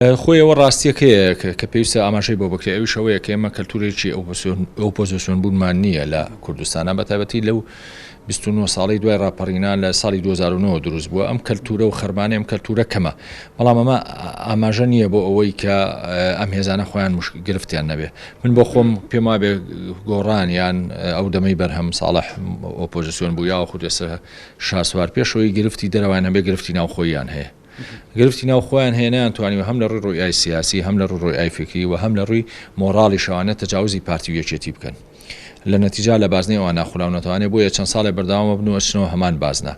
خۆی ئەوە ڕاستیەکەیە کە پێویستە ئاماژەی بۆ بکرێت ئەویش ئەوەیە کە ئێمە کەلتورێکی ئۆپۆزیسیۆن بوونمان نییە لە کوردستانە بە تایبەتی لەو 29 ساڵی دوای ڕاپەڕینا لە ساڵی 2009 دروست بووە ئەم کەلتورە و خەرمانەی ئەم کەلتورە کەمە بەڵام ئەمە ئاماژە نییە بۆ ئەوەی کە ئەم هێزانە خۆیان گرفتیان نەبێ من بۆ خۆم پێم وابێ گۆڕان یان ئەو دەمەی بەرهەم ساڵح ئۆپۆزیسیۆن بوو یاخود ئێستا شاسوار پێشەوەی گرفتی دەرەوەیان هەبێ گرفتی ناوخۆیان هەیە گرفتی ناو خۆیان هەیە نەیانتوانیوە هەم لە ڕووی ڕوئیای سیاسی هەم لە ڕووی ڕوئیای فیکری و هەم لە ڕووی مۆڕاڵیشەوانە تەجاوزی پارتی و یەکێتی بکەن لە نەتیجا لە بازنەی ئەوان ناخولاونەتەوانێ بۆیە چەند ساڵێ بەردەوامە بن و ئەچنەوە هەمان بازنە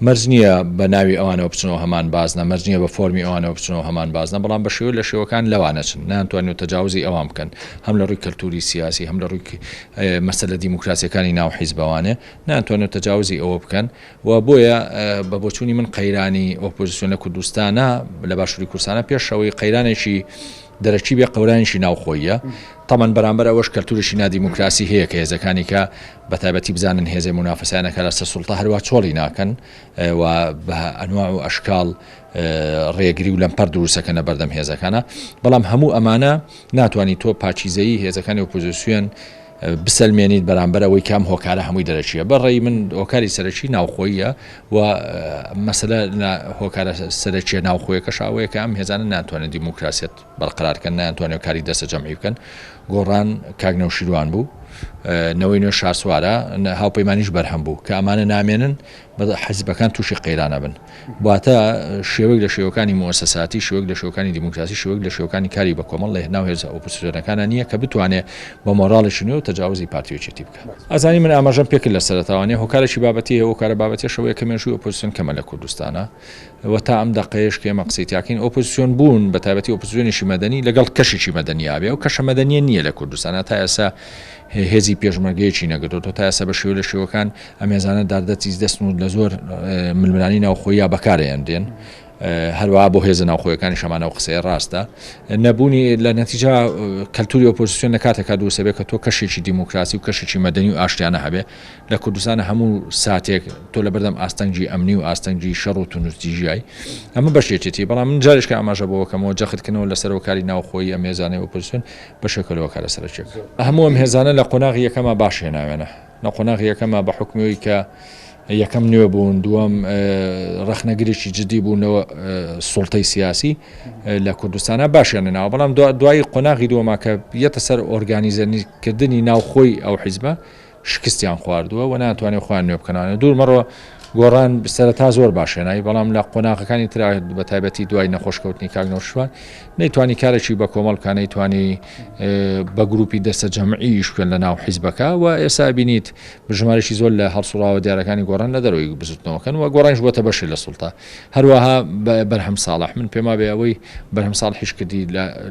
مەرج نییە بە ناوی ئەوانەوە بچنەوە هەمان بازنە مەرج نییە بە فۆرمی ئەوانەوە بچنەوە هەمان بازنە بەڵام بە شێوە لە شێوەکان لەوان نەچن نەیانتوانیوە تەجاوزی ئەوان بکەن هەم لە ڕووی کەلتوری سیاسی هەم لە ڕووی مەسەلە دیموکراسیەکانی ناو حیزبەوانێ نەیانتوانیوە تەجاوزی ئەوە بکەن و بۆیە بە بۆچوونی من قەیرانی ئۆپۆزیسیۆن لە کوردستانە لە باشووری کوردستانە پێش ئەوەی قەیرانێکی دەرەکی بێ قەورانێکی ناوخۆیە تەمان بەرامبەر ئەوەش کەلتورێکی نادیموکراسی هەیە کە هێزەکانی کە بە تایبەتی بزانن هێزێ مونافەسەیانەکە لەسەر سوڵتە هەروا چۆڵی ناکەن و بە ئەنواع و ئەشکاڵ ڕێگری و لەمپەر دروستەکەن لە بەردەم هێزەکانە بەڵام هەموو ئەمانە ناتوانانی تۆ پاکیزەیی هێزەکانی ئۆپۆزیسیۆن بسەلمێنیت بەرامبەر ئەوەی کە ئەم هۆکارە هەمووی دەرەکییە. بە ڕێی من هۆکاری سەرەکی ناوخۆییە و مەسەلە لە هۆکارە سەرەکییە ناوخۆیەکەش ئەوەیە کە ئەم هێزانە ناتوانن دیموکراسیەت بەرقەرار کەن، نایانتوانێت کاری دەستە جەمعی بکەن. گۆڕان کاک نەوشیروان بوو، نەوەی نوێ شاسوارە، هاوپەیمانیش بەرهەم بوو. کە ئەمانە نامێنن، حیزبەکان تووشی قەیران ئەبن. واتە شێوەیەک لە شێوەکانی موئەسەساتی، شێوەیەک لە شێوەکانی دیموکراسی، شێوەیەک لە شێوەکانی کاری بە کۆمەڵ لە ناو هێزە ئۆپۆزسیۆنەکانا نییە کە بتوانێ بە مۆراڵێکی نوێ و تەجاوزی پارتی و یەکێتی بکا. ئەزانی من ئاماژەم پێ کرد لە سەرەتاوە نێ هۆکارێکی بابەتی هەیە، هۆکارە بابەتیەش ئەوەیە کە مێژووی ئۆپۆزسیۆن کەمە لە کوردستانا و تا ئەم دەقەیەش کە ئێمە قسەی تیا کەین ئۆپۆزسیۆن بوون بە تایبەتی ئۆپۆزسیۆنێکی مەدەنی لەگەڵ کەشێکی مەدەنیا بێ ئەو کەشە مەدەنیە نییە لە کوردستانا تا ئێستا هێزی پێشمەرگەیەکی نەگرتۆتەوە تا ئێستا بە شێوە لە شێوەکان ئەم هێزانە داردەتیز دەستن و لە زۆر ململانی ناوخۆیە بەکارێندێن هەروەها بۆ هێزە ناوخۆیەکانی شەمانە و قسەیە ڕاستە نەبوونی لە نەتیجا کەلتوری ئۆپۆزیسیۆن لە کاتێکا دروستە بێت کە تۆ کەشێکی دیموکراسی و کەشێکی مەدەنی و ئاشتیانە هەبێ لە کوردستان هەموو ساتێک تۆ لە بەردەم ئاستەنگی ئەمنی و ئاستەنگی شەڕ و توندوتیژیای ئەمە بەشێکێتی بەڵام من جارێکە ئاماژە بۆکەمەوە جەختکردنەوە لەسەر هۆکاری ناوخۆیی ئەم هێزانەی ئۆپۆزیسیۆن بەشێکە لە هۆکارە سەرەکیەکە هەموو ئەم هێزانە لە قۆناغی یەکەما باش هێناوێنە لە قۆناغی یەکەما بە حوکمی ئەوەی کە یەکەم نوێ بوون، دووەم ڕەخنەگرێکی جدی بوون لەوە سوڵتەی سیاسی لە کوردستانە باشیان ناوە، بەڵام دوایی قۆناغی دووەما کە یەتە سەر ئۆرگانیزەکردنی ناوخۆی ئەو حیزبە شکستیان خواردووە و ناتوانێت خۆیان نوێ بکەنەوە. دوور مەڕۆ گۆڕان سەرەتا زۆر باش هێنای، بەڵام لە قۆناغەکانی ترا بە تایبەتی دوای نەخۆشکەوتنی کاک نەوشیروان نەیتوانی کارێکی بە کۆمەڵ بکا، نەیتوانی بە گروپی دەستە جەمعی ئیش بکەن لە ناو حیزبەکە و ئێستا بینیت ژمارەی زۆر لە هەڵسوڕاوە دیارەکانی گۆڕان لە دەرەوەی بزوتنەوەکەن و گۆڕانیش بۆتە بەشێ لە سوڵتە. هەروەها بەرهەم ساڵح من پێم وابێ ئەوەی بەرهەم ساڵحیش کردی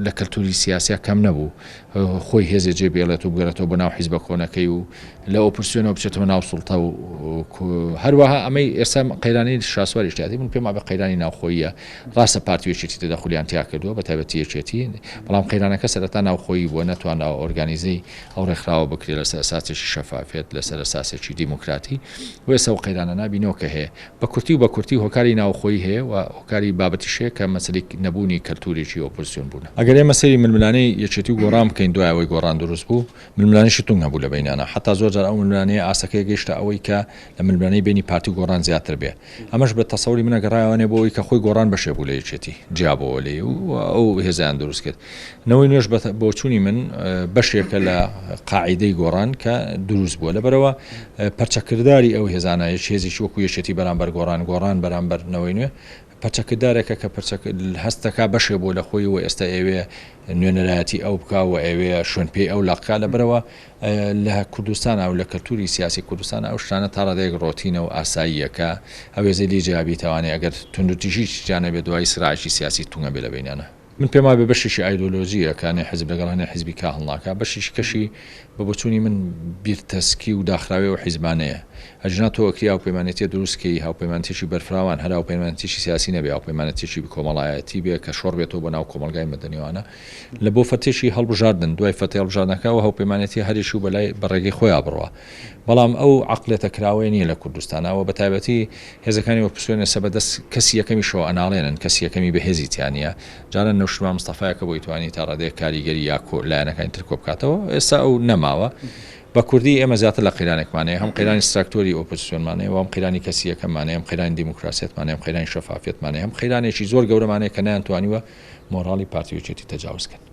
لە کەلتوری سیاسیا کەم نەبوو خۆی هێزێ جێ بێڵێت و بگەڕێتەوە بۆ ناو حیزبە کۆنەکەی و لە ئۆپۆزسیۆنەوە بچێتەوە ناو سوڵتە و هەروەها ئەمەی ئێستا قەیرانی شاسواریش تیادی من پێم وابێ قەیرانی ناوخۆییە ڕاستە پارتی و یەکێتی تەدەخولیان تیا کردووە بە تایبەتی یەکێتی بەڵام قەیرانەکە سەرەتا ناوخۆیی بووە نەتوانراوە ئۆرگانیزەی ئەو ڕێکخراوە بکرێت لەسەر ئەساسێکی شەفافیەت لەسەر ئەساسێکی دیموکراتی و ئێستا ئەو قەیرانە نابینەوە کە هەیە بە کورتی و بە کورتی هۆکاری ناوخۆیی هەیە و هۆکاری بابەتیش هەیە کە مەسەلەی نەبوونی کەلتوورێکی ئۆپۆزسیۆن بوونە. ئەگەر ئێمە سەیری ململانێی یەکێتی و گۆڕان بکەین دوای ئەوەی گۆڕان دروست بوو، ململانێکی توند هەبوو لە بەینیانا، حەتا زۆر جار ئەو ململانێیە ئاستەکەی گەیشتە ئەوەی کە لە ململانێی بەینی پارتی و گۆڕان زیاتر بێ. ئەمەش بە تەسەوری من گەڕایەوەێ بۆ ئەوەی کە خۆی گۆڕان بەشێ بوو لە یەکێتی، جیا بۆوە لێی و ئەو هێزەیان دروست کرد. نەوەی نوێش بە بۆچوونی من بەشێکە لە قاعیدەی گۆڕان کە دروست بووە. لەبەرئەوە پەرچەکرداری ئەو هێزانە، یەک هێزێکی وەکوو یەکێتی بەرامبەر گۆڕان، گۆڕان بەرامبەر نەوەی نوێ، پەرچەکردارێکە کە پەرچەک هەست دەکا بەشێ بووە لە خۆی و ئێستا ئەیەوێ نوێنەرایەتی ئەو بکا و ئەیەوێ شوێن پێی ئەو لەق کا. لەبەرئەوە لە کوردستانا و لە کەلتوری سیاسی کوردستانا ئەو شتانە تا ڕادەیەک ڕۆتینە و ئاساییە کە ئەو هێزەی لێی جیا بیتوانێ ئەگەر توندوتیژیش جیا نەبێ دوایی سراعێکی سیاسی تونگ ئەبێ لە بەینیانا. من پێم وابێ بەشێکی ئایدۆلۆژییە کە هەنێ حیزب لەگەڵ هەنێ حیزبی کا هەڵناکا، بەشێکی کەشی بە بۆچوونی من بیرتەسکی و داخراوی ئەو حیزبانەیە. ئەگینا تۆ ئەکری هاوپەیمانێتیە دروست کەی، هاوپەیمانێتیەکی بەرفراوان، هەر هاوپەیمانێتیەکی سیاسی نەبێ، هاوپەیمانێتیەکی کۆمەڵایەتی بێ کە شۆڕ بێتەوە بۆ ناو کۆمەڵگای مەدەنیوانە لە بۆ فەتێکی هەڵبژاردن، دوای فەتی هەڵبژاردنەکە ئەو هاوپەیمانێتیە هەرێکی و بەلای بە ڕێگەی خۆیا بڕوا. بەڵام ئەو عەقڵێتە کراوەیە نیە لە کوردستانا و بەتایبەتی هێزەکانی ئۆپۆزسیۆن ئێستا بە دەست کەسی یەکەمیشەوە ئەناڵێنن، کەسی یەکەمی بەهێزی تیا نیە. جاران نەوشیروان. نەوشیروان مستەفایە کە بۆی توانی تا ڕادەیەک کاریگەری یا کۆ لایەنەکانی تر کۆ بکاتەوە، ئێستا ئەو نەماوە. بە کوردی ئێمە زیاتر لە قەیرانێکمان هەیە، هەم قەیرانی ستراکتۆری ئۆپۆزسیۆنمان هەیە و هەم قەیرانی کەسییەکەمان هەیە، هەم قەیرانی دیموکراسیەتمان هەیە، هەم قەیرانی شەفافیەتمان هەیە، هەم قەیرانێکی زۆر گەورەمان هەیە کە نەیانتوانیوە مۆراڵی پارتی و یەکێتی تەجاوز کەن.